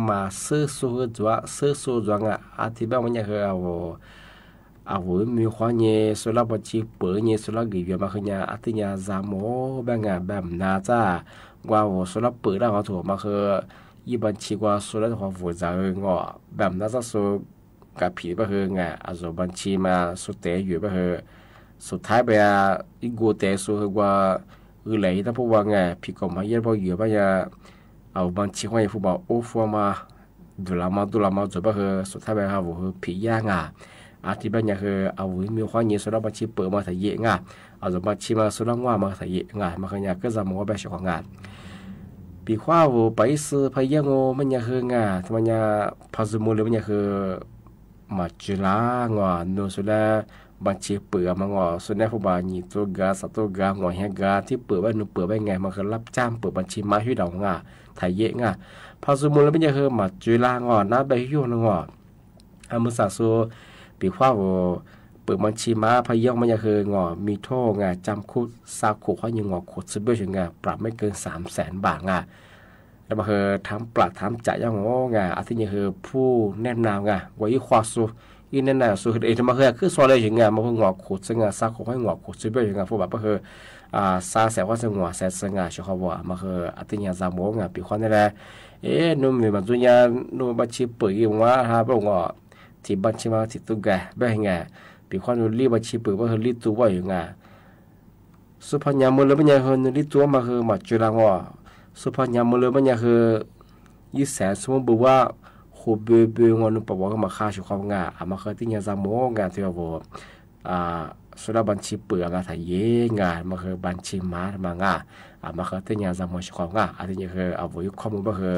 မၤစၢၤစိဃီ စၢၤစိဃီ စၢၤငါ အသုဘၣ်မ့ၢ်ညါဃီ အဝဲ အဝဲမ့ၢ်ခွါညါ စိလၢ บัญชี ပၢၤညါ စိလၢဂုၤယုၤမၤဃီညါ အသုညါစၢ်မၤဘၣ်ငါ ဘၣ်မနုၤတၢ် ကွၢ်ဝဲ စိလၢပၢၤတၢ်ဃီထူၣ်မၤဃီ ယံၤ บัญชี ကွၢ် စိလၢတၢ်ဖးဝူၤစၢ်ဂီၢ် ဘၣ်မနုၤတၢ်စိ ကဖံးဘၣ်ဃီငါ အစိၤ บัญชี မၤ စိတဲယုၤဘၣ်ဃီ စိထါဘၣ် ယံၤကိးတဲစိဃီကွၢ် ဂုၤလဲၣ် ယံၤတၢ်ပှၤငါ ဖံးကီၢ်မၤ ယံၤပှၤယုၤဘၣ်ယါ အဝဲ บัญชี ခွါညါ ဖုဘၣ်အိၣ်ဖှိၣ်မး ဒုးလီၤမး ဒုးလီၤမး စိဘၣ်ဃီ စိထါဘၣ် ဟးဝူၤဃီ ဖံးယါငါ အသုဘၣ်ညါဃီ အဝဲမ့ၢ်ခွါညါ စိလၢ บัญชี ပၢၤမၤထၢၣ်ယ့ငါ အစိၤ บัญชี မၤ စိလၢငွါမၤထၢၣ်ယ့ငါ မၤဃီညါ ကစၢ်မၤဘၣ်စ့ၢ်ကီးဃီငါ ပံၤခွါဝဲ ပှၤအံၣ်စၢဖးယဲၢ်ငိၢ်မ့ၢ်ညါဃီငါ တမၤညါ ဖးစူၤမူလၢမ့ၢ်ညါဃီ မၤစၢၤလၢငီၢ် နူစိလၢ บัญชี ပၢၤအမၤငီၢ် စိနဲၣ်ဖုဘၣ် နံၣ်သိဂၤ သးသိဂၤ ငီၢ်ဟဲဂၤ သုပၢၤဘၣ်နူပၢၤဘၣ်ငါ မၤဃီလၢပျၢ်ပၢၤ บัญชี မၤဟ့ၣ်ဒီးငါ ထၢၣ်ယ့ငါ ဖးစူၤမူလၢမ့ၢ်ညါဃီ မၤစၢၤလၢငီၢ် နါဘၣ်ဟ့ၣ်ယိၣ်နငီၢ် အမုၢ်ဆါစိ ပံၤခွါဝဲ ပၢၤ บัญชี မၤဖးယဲၢ်မ့ၢ်ညါဃီ ငီၢ်မံထိၣ်ငါ ကၠၢမ်ခိၣ် စးခိၣ်ခွါညါ ငီၢ်ခိၣ်ဆၢဘၣ်စ့ၢ်ကီးငါ ပျၢ်မ့ၢ်ကၢၢ် สามแสนบาท ငါ တမၤဃီ ထၢမ်ပျၢ်ထၢမ်ကၠးယါငိၢ် ငါ အသုညါဃီ ဖုနဲၣ်နၤငါ ဝဲယံၤခွါစိ ယံၤနဲၣ်နၤစိ တမၤဃီ ခုၣ်စီၤလဲၣ်စ့ၢ်ကီးငါ မၤဃီ ငီၢ်ခိၣ်ဆၢငါ စးခိၣ်ခွါညါ ငီၢ်ခိၣ်ဆၢဘၣ်စ့ၢ်ကီးငါ ဖုဘၣ်ပှၤဃီ စးစဲးခွါစ့ၢ် ငီၢ်စဲးဆၢငါ စ့ၢ်ကီးဝဲ မၤဃီ အသုညါစၢ်မၤငါ ပံၤခွါန့ၣ်လဲၣ် အဲ နူမ့ၢ်မၤစၢၤညါ နူ บัญชี ပၢၤဂ့ၤဝဲ ဟးဘၣ်ငီၢ် ထံၣ် บัญชี မၤထံၣ်သူဂၤ ဘၣ်ဟ့ၣ်ငါ ပံၤခွါနူလံ บัญชี ပၢၤဘၣ်ဃီ လံတူဝဲယါငါ စိဖးညါမုၢ်လၢမ့ၢ်ညါဃီ နူလံတူဝဲမၤဃီ မၤစၢၤလၢငီၢ် စိဖးညါမုၢ်လၢမ့ၢ်ညါဃီ ယံၤစဲးစိမုၢ်ဘိဝဲ ဃိးဘိဘိငီၢ် နူပှၤဘၣ်ဃီ မၤဃါစ့ၢ်ကီးငါ အမၤဃီ သုညါစၢ်မၤငါ သုဝဲ အ สุดาบัญชีเปื้อมาถ่ายเย้งอ่ะ มาคือบัญชีหมามาง่ะ อ่ะ มาคือเต้นยาสามวยเฉพาะง่ะ อันนี้คือ อ่ะ โว้ย ข้อมูลมาคือ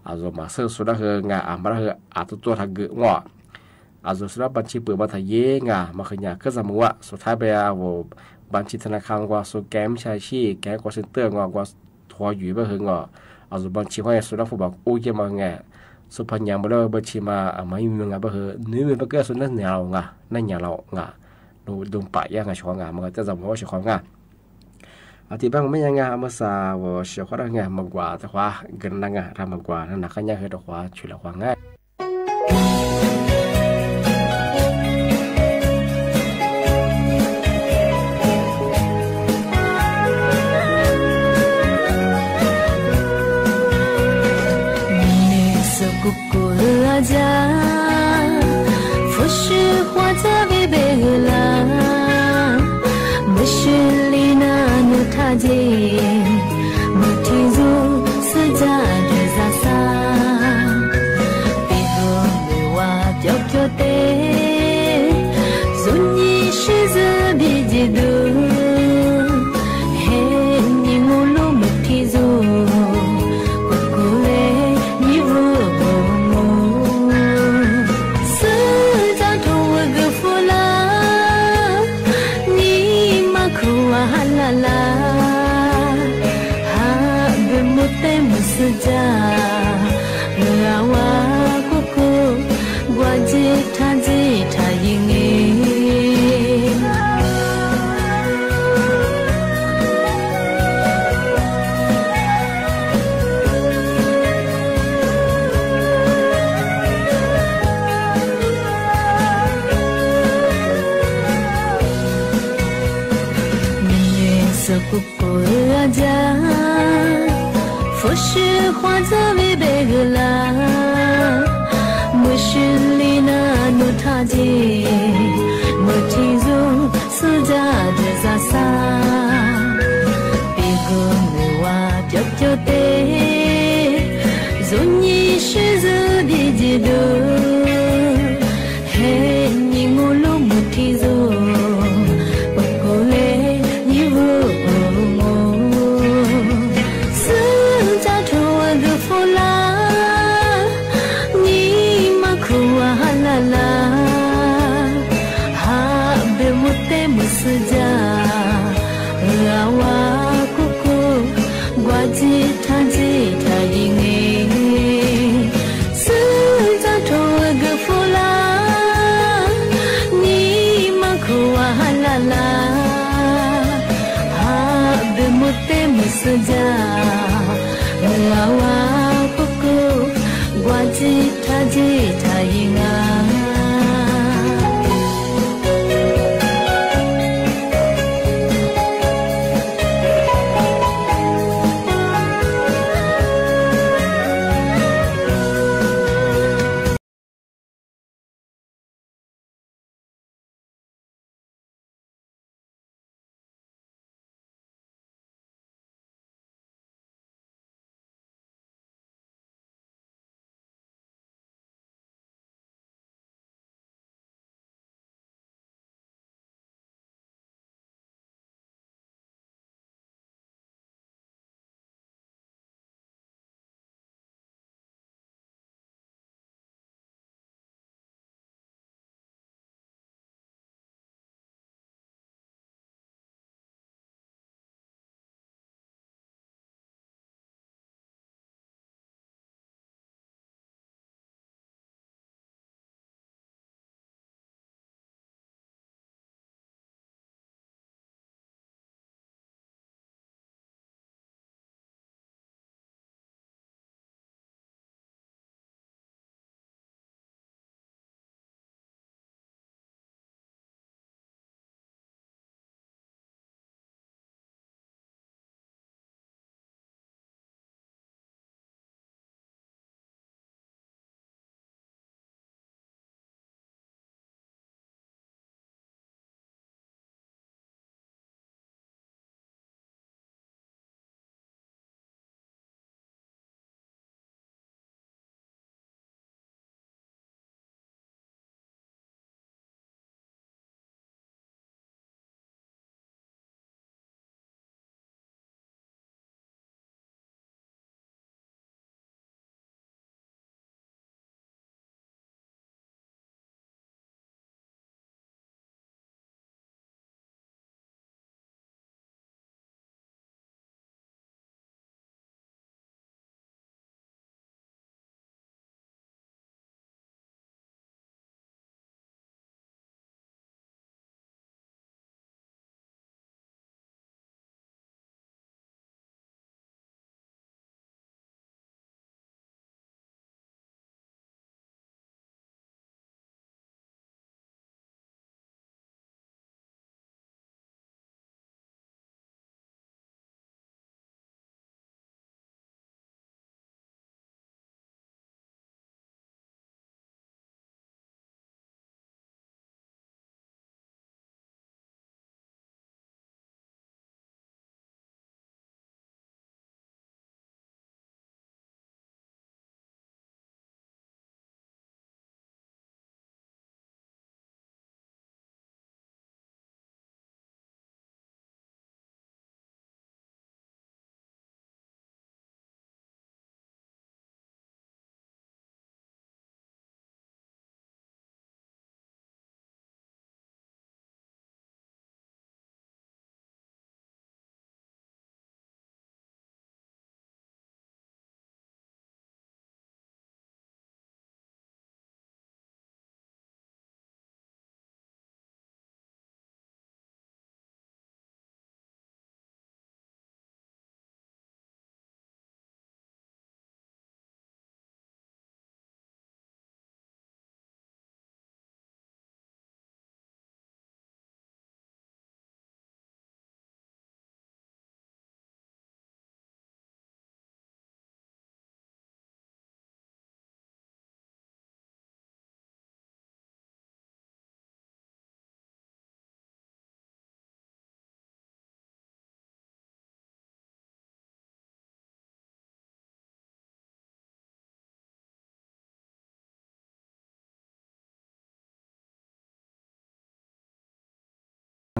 อ่ะ โซมาเซอร์สุดาคืองะ อ่ะ มาคือ อ่ะ ตัวตัวทางกึ่งงอ อ่ะ สุดาบัญชีเปื้อมาถ่ายเย้งอ่ะ มาคือเนี่ย คือสมมุติว่า สุดท้ายไป อ่ะ โว้ย บัญชีธนาคารกว่า สู่แก๊งมิจฉาชีพ แก๊งคอลเซ็นเตอร์กว่า กว่า ทัวร์อยู่บ่าเหิงอ่ะ เอาสู่บัญชีห้อยสุดแล้วผู้บอกอู้เยี่ยมมาไง สุพรรณยังบ่ได้บัญชีมา อ่ะ ไม่มีเงินบ่าเหิง นี่มีบ่าเกื้อสุดนั่นเหนียวงะ นั่นเหนียวเรางะ ดูดูปะย่างงะ ชัวร์งะ มันก็จะสมมุติว่าชัวร์งะ อาทิตย์บ้างไม่ยังงะ เมื่อสาวชัวร์งะ มากกว่าแต่ขวาเกินนั่งงะ ถ้ามากกว่านั่นหนักก็ยากคือตัวขวา ช่วยเหลือขวาง่าย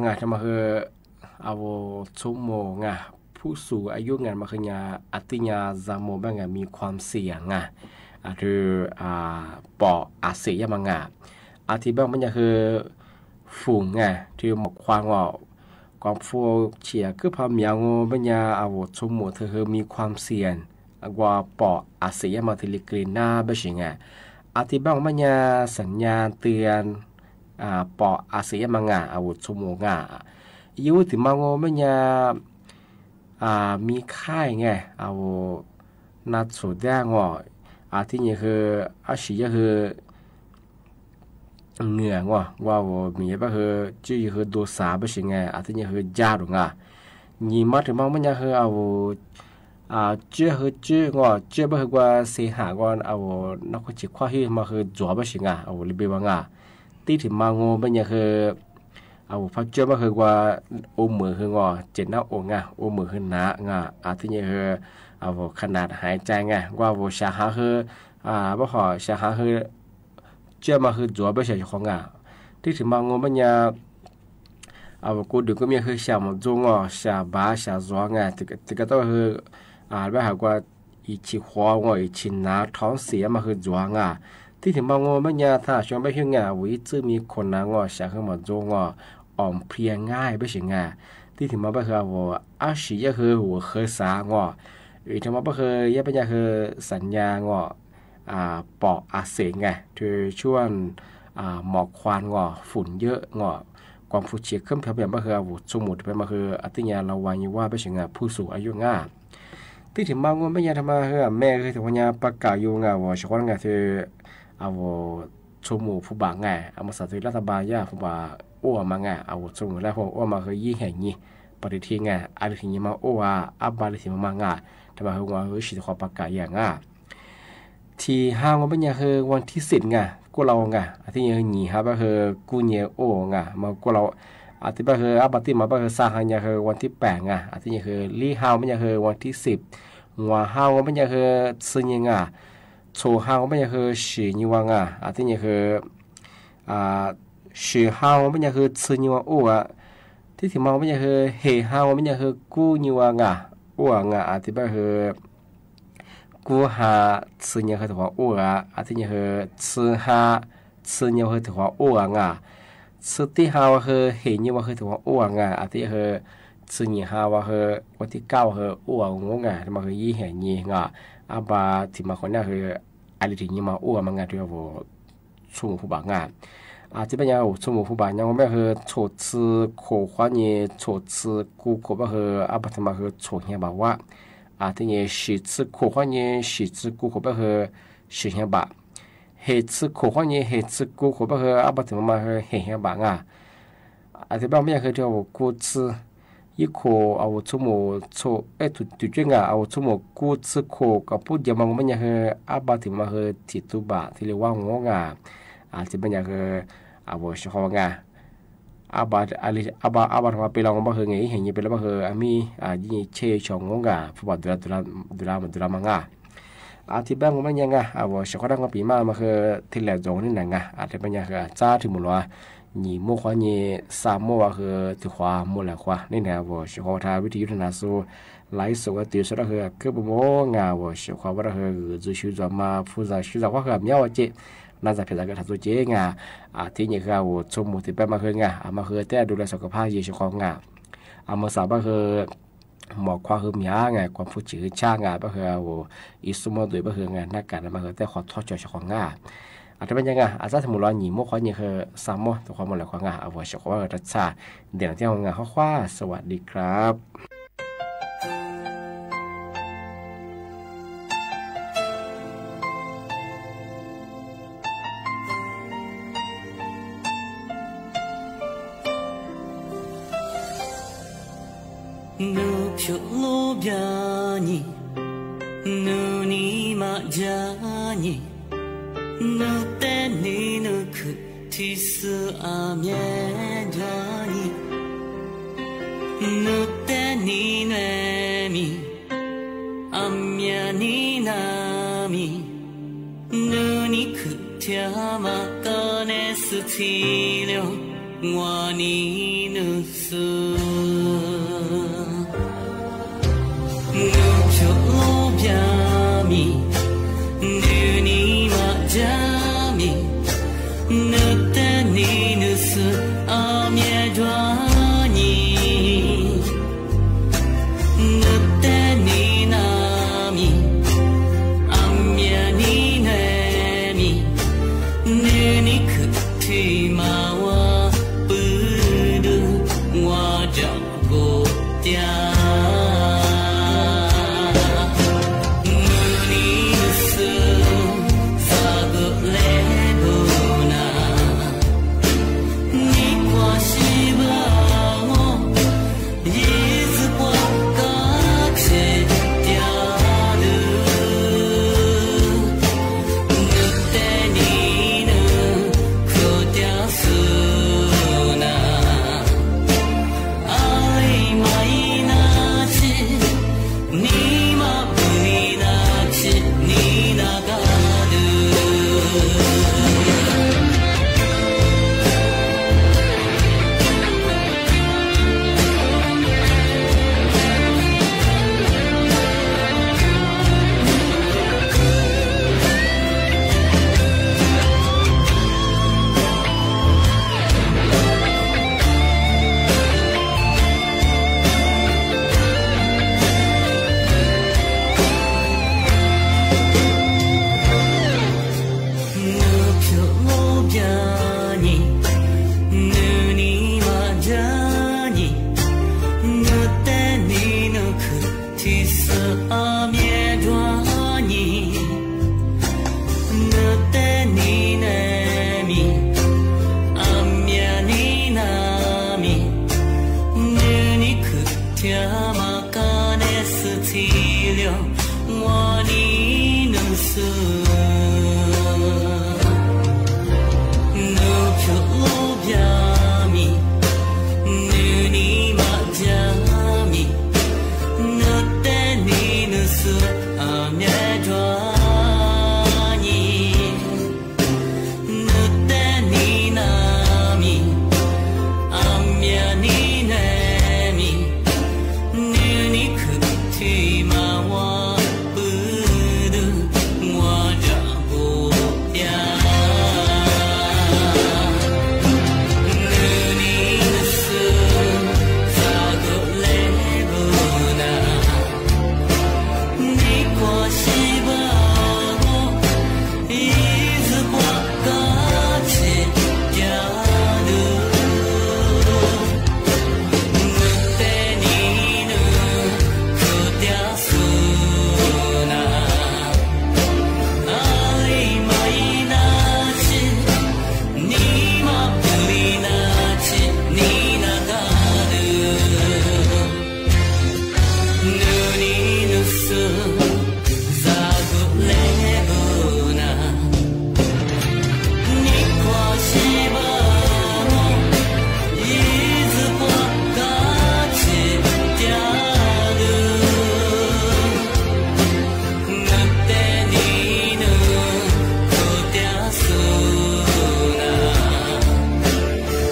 ไง ทำมาหื้อ อาโหว ชมหมู่ไง ผู้สูงอายุไง มาหื้อญา อาตี้ญาซาโมบ้างไง มีความเสี่ยงไง อา คือ อ่า ปอดอักเสบยะมาไง อาตี้บ้างเปิ้นยาหื้อ ฝุ่นไง ตี้หมอกควันออก กวางฟูเฉียกึ๊บพาเหมียวโงเปิ้นยา อาโหว ชมหมู่เธอหื้อมีความเสี่ยง กว่าปอดอักเสบยะมา ทีละกลิ่นหน้าเบ้อเสียงไง อาตี้บ้างเปิ้นยาสัญญาณเตือน อ่า ปอดอักเสบยะมาไง อาโหว ชมหมู่ไง ยู้ถึงมาโงเปิ้นยา อ่า มีไข้ไง อาโหว หน้าโสดแดงออก อาตี้ยาหื้อ อาสียะหื้อ เหงื่องอ ว่าโหว มีบ้างหื้อ จื้อยาหื้อโดสาเบ้อเสียงไง อาตี้ยาหื้อ ญาติงอ หนีมาถึงมาเปิ้นยาหื้อ อาโหว อ่า จื้อหื้อจื้องอ จื้อบ้างหื้อกว่าเสหะงอ อาโหว นักข้อจิตข้อหื้อมาหื้อจ๋วเบ้อเสียงไง อาโหว ลิเบวังไง ตี้ถึงมาโงเปิ้นยาหื้อ อาโหว พอจื้อบ้างหื้อกว่า โอเหมือหื้องอ เจ็บหน้าอกไง โอเหมือหื้อหนาไง อาตี้ยาหื้อ อาโหว ขนาดหายใจไง ว่าโหว สาหาหื้อ อ่า บ่ห่อ สาหาหื้อ เจื้อมาหื้อจ๋วเบ้อเสียงของไง ตี้ถึงมาโงเปิ้นยา อาโหว กูดื่มก็มีหื้อสาหมอจงอ สาบา สาจ๋วไง ตึก ตึกก็ต้องหื้อ อ่า บ้างหื้อกว่า อีกฉี่ขวางอ อีกฉี่หนา ท้องเสียมาหื้อจ๋วไง ตี้ถึงมาโงเปิ้นยา ถ้าชวนไปหื้อไง อาโหว อีจื้อมีขนหนางอ สาหื้อหมอจงอ อ่อนเพลียง่ายเบ้อเสียงไง ตี้ถึงมาบ้างหื้อ อาโหว อาสียะหื้อ หัวเคินสางอ อีกถึงมาบ้างหื้อ ยะเปิ้นยาหื้อสัญญาณงอ อ่า ปอดอักเสบไง ตี้ช่วง อ่า หมอกควันงอ ฝุ่นเยอะงอ กวางฟูเฉียกึ๊บพาเหมียวบ้างหื้อ อาโหว ชมหมู่เธอไปมาหื้อ อาตี้ยาระวังอยู่ว่าเบ้อเสียงไง ผู้สูงอายุไง ตี้ถึงมาโงเปิ้นยาทำมาหื้อ แม่หื้อ ถึงวันยาประกาศอยู่ไง อาโหว เฉพาะไง ตี้ อาโหว ชมหมู่ผู้บ่าไง อามาสาธิตรัฐบาลยาผู้บ่าอ้วมาไง อาโหว ชมหมู่และหัวอ้วมาหื้อ ยี่แห่งนี้ ปฏิทินไง อาลิถิงนี้มาอ้ว อาบาลิถิงมามาไง ทำมาหื้อ ว่าหื้อ สิทธิ์ขอประกาศอย่างไง ตี้ห้าโงเปิ้นยาหื้อ วันตี้สิบไง กู้เล่าไง อาตี้ยาหื้อ หนีห้าบ้างหื้อ กู้เยียโอไง มากู้เล่า อาตี้บ้างหื้อ อาบาตี้มาบ้างหื้อ ซาหายาหื้อ วันตี้แปดไง อาตี้ยาหื้อ ลี่ห้าเปิ้นยาหื้อ วันตี้สิบ หัวห้าเปิ้นยาหื้อ ซื่อเยียไง โฉห้าเปิ้นยาหื้อ สีเยียวังไง อาตี้ยาหื้อ อ่า สีห้าเปิ้นยาหื้อ ซื่อเยียวังโออะ ตี้ถึงมาเปิ้นยาหื้อ เหห้าเปิ้นยาหื้อ กู้เยียวังไง อ้วไง อาตี้บ้างหื้อ กู้ห้า ซื่อเยียหื้อ ถือว่าอ้วอะ อาตี้ยาหื้อ ซื่อห้า ซื่อเยียหื้อ ถือว่าอ้วไง ซื่อตี้ห้าว่าหื้อ เหเยียวังหื้อ ถือว่าอ้วไง อาตี้ยาหื้อ ซื่อเยียห้าว่าหื้อ วันตี้เก้าหื้อ อ้วงงไง มาหื้อ ยี่แห่งนี้ไง อาบาตี้มาคนนี้หื้อ อาลิถิงนี้มาอ้วมาไง ตี้ว่าโหว ชมหมู่ผู้บ่าไง อาตี้เปิ้นยา โอ้ ชมหมู่ผู้บ่ายังว่าแม่หื้อ โฉซื่อโขคว้าเยีย โฉซื่อกู้โขบ้างหื้อ อาบาตี้มาหื้อ โฉเยียบ่าวะ อาตี้เยีย สีซื่อโขคว้าเยีย สีซื่อกู้โขบ้างหื้อ สีเยียบ่า เหซื่อโขคว้าเยีย เหซื่อกู้โขบ้างหื้อ อาบาตี้มาหื้อ เหเยียบ่าไง อาตี้บ้างเปิ้นยาหื้อ ตี้ว่าโหว กู้ซื่อ ยี่โข อาโหว ชมหมู่ โฉ เอ๊ะ ถูก ถูกเจ้งไง อาโหว ชมหมู่ กู้ซื่อโข กับผู้เดียวมาโงเปิ้นยาหื้อ อาบาตี้มาหื้อ ถิดตุ๊บ่า ตี้เรียกว่างงไง อาตี้เปิ้นยาหื้อ อาโหว เฉพาะไง อาบา อาลิ อาบา อาบาตี้มาเป๋นลองบ้างหื้อไง เห็นเยียเป๋นลองบ้างหื้อ อามี อ่า ยี่เชยชองงงไง ผู้บ่าดูแล ดูแล ดูแล ดูแลมาไง อาตี้บ้างโงเปิ้นยาไง อาโหว เฉพาะดั้งว่าปี๋มา มาหื้อ ตี้แหลมจ๋องนี่นะไง อาตี้เปิ้นยาหื้อ จ้า ตี้หมู่หลวง หนีโม่คว้าเยีย ซาโม่ว่าหื้อ ถือขวา โม่แหลมขวา นี่นะ อาโหว เฉพาะทางวิทยุทนาสู ไลฟ์สดว่าติวสดว่าหื้อ คือบ่โม่ไง อาโหว เฉพาะว่าหื้อ อือ จูชิวจ๋อมา ผู้สาวชิวจ๋อว่าหื้อ เมียวว่าเจ๊ น่าจะเป๋นจะกระทั่งตัวเจ๊ไง อาตี้เยียหื้อ อาโหว ชมหมู่ตี้ไปมาหื้อไง อามาหื้อ แต่ดูแลสุขภาพเยียะเฉพาะไง อามาสาบ้างหื้อ หมอกควันหื้อเมียไง กวางฟูเฉียกหื้อช้าไง บ้างหื้อ อาโหว อีสุโม่โดยบ้างหื้อไง หน้ากั๋นมาหื้อ แต่ขอโทษเจ้าเฉพาะไง อาตี้เปิ้นยาไง อาตี้ตี้หมู่หลวง หนีโม่คว้าเยียหื้อ ซาโม่ ถือขวา โม่แหลมขวาไง อาโหว เฉพาะว่าหื้อ ตัดซะ เดี๋ยวเที่ยงไง ขอความสวัสดีครับ နုဖြူလိုပြာညီ နုနီမကြာညီ နုတဲနီနုခုထီဆူအမြဲကြာညီ နုတဲနီနွဲမီ အမြဲနီနာမီ နုနီခုထျာမကနဲစူထီလျော ငွါနံၤနုၤသု နုၤဖျိးလိဘျၢမံၤ နုၤနံၤမးဘျၢမံၤ နုၤတဲနံၤနုၤသု အမျဲၢ်ဒွါနံၤ နုၤတဲနံၤနၤမံၤ အမျဲၢ်နံၤနဲမံၤ နုၤနံၤခုၣ်ထံမၤဝါ ပုၢ်ဒု ငွါဒၣ်ဘိၣ်တၢ နုၤနံၤနုၤသု သးဂိးလဲၤဘိးနၤ နံၤကွၢ်စံးဘၣ်အီၤ ယ့ၣ်ၡူးပှၤကါဆ့ၣ်တၢ်ဒု နုၤတဲနံၤနုၤ ခိၣ်တၢ်စူၤနၤ အလံမၤယံၤနၤဆံး နံၤမၤပူၤလံနၤဆံး နံၤနၤကါဒု နုၤဖျိးလိဘျၢနံၤ နုၤနံၤမးဘျၢနံၤ နုၤတဲနံၤနုၤခုၣ်ထံသု အမျဲၢ်ဒွါနံၤ နုၤတဲနံၤနဲမံၤ အမျဲၢ်နံၤနၤမံၤ နုၤနံၤခုၣ်ထံမၤကါနဲသုထံလၢ ငွါနံၤနုၤသု နုၤဖျိးလိဘျၢမံၤ နုၤနံၤမးဘျၢမံၤ နုၤတဲနံၤနုၤသု အမျဲၢ်ဒွါနံၤ နုၤတဲနံၤနၤမံၤ အမျဲၢ်နံၤနဲမံၤ နုၤနံၤခုၣ်ထံမၤဝါ ပုၢ်ဒု ငွါဒၣ်ဘိၣ်တၢ နုၤနံၤနုၤသု သးဂိးလဲၤဘိးနၤ နံၤကွၢ်စံးဘၣ်အီၤ ယ့ၣ်ၡူးပှၤကါဆ့ၣ်တၢ်ဒု နုၤတဲနံၤနုၤ ခိၣ်တၢ်စူၤနၤ အလံမၤယံၤနၤဆံး နံၤမၤပူၤလံနၤဆံး နံၤနၤကါဒု နုၤနံၤနုၤသု သးဂိးလဲၤဘိးနၤ နံၤကွၢ်စံးဘၣ်အီၤ ယ့ၣ်ၡူးပှၤကါဆ့ၣ်တၢ်ဒု နုၤတဲနံၤနုၤ ခိၣ်တၢ်စူၤနၤ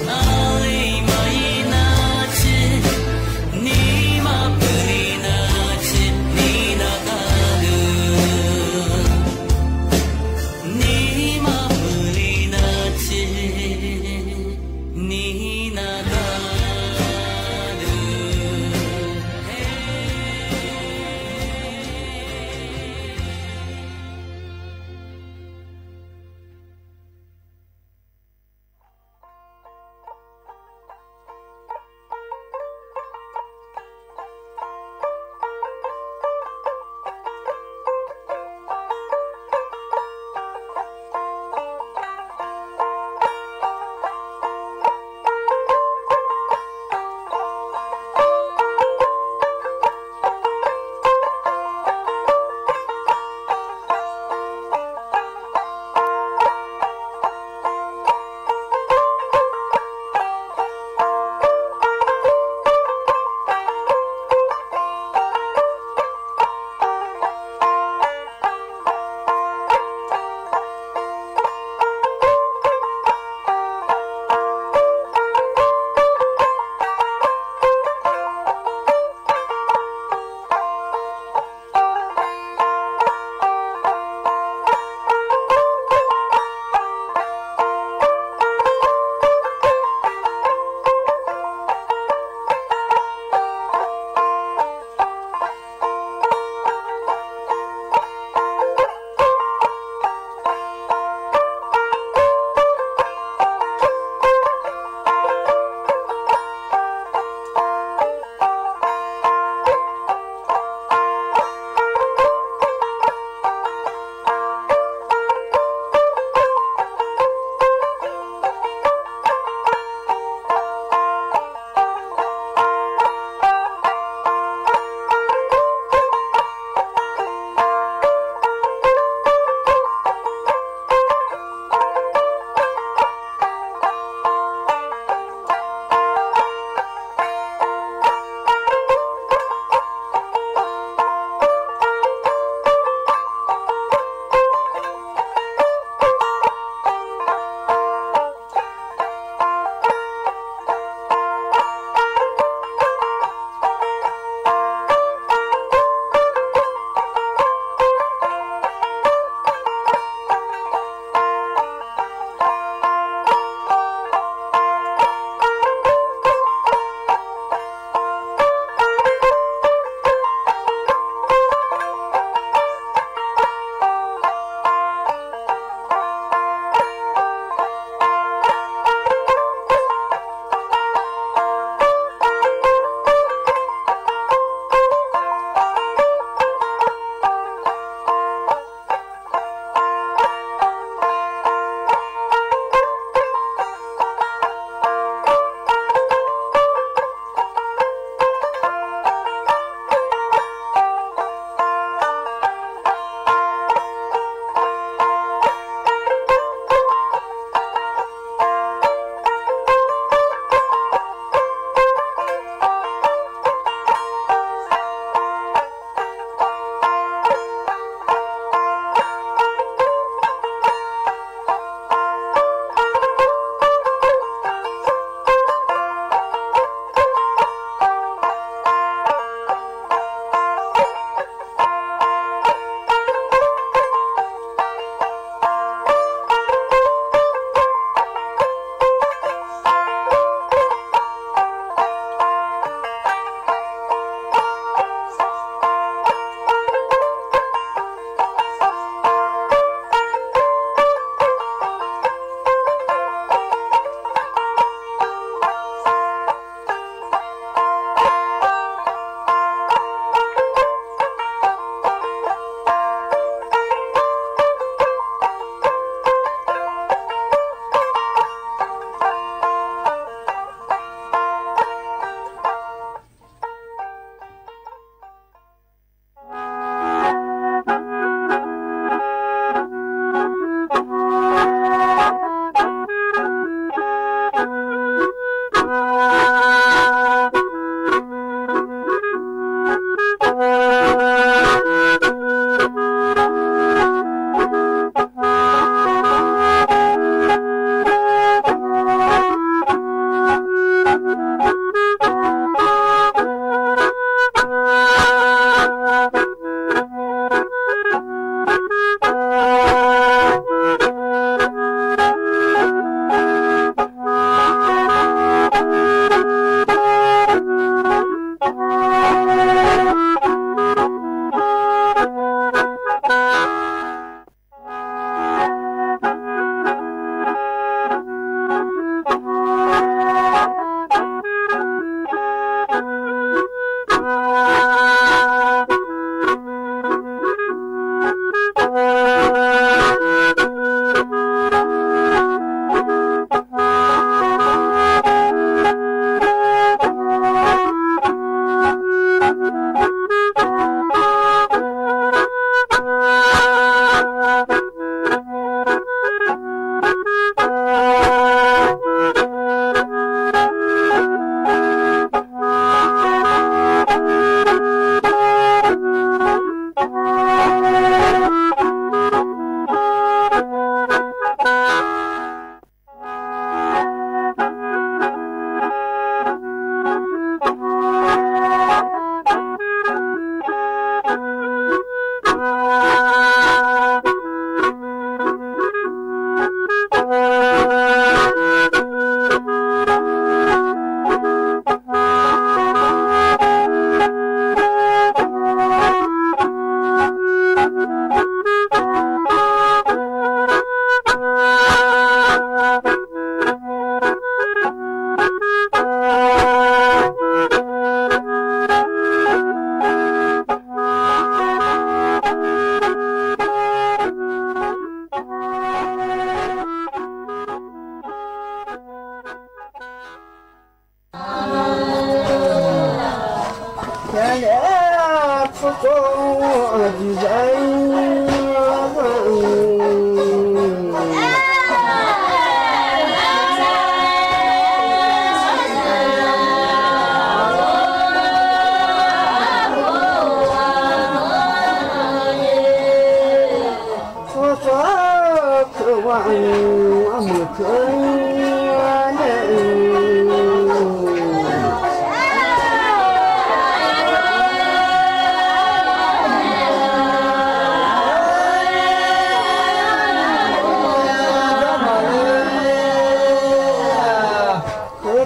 အလံမၤယံၤနၤဆံး နံၤမၤပူၤလံနၤဆံး နံၤနၤကါဒု နံၤမၤပူၤလံနၤဆံး နံၤနၤကါဒု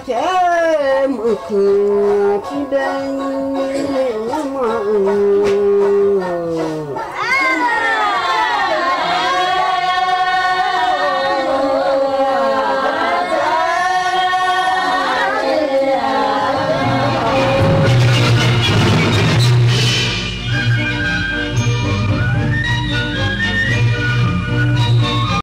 Keke mukun ti dai.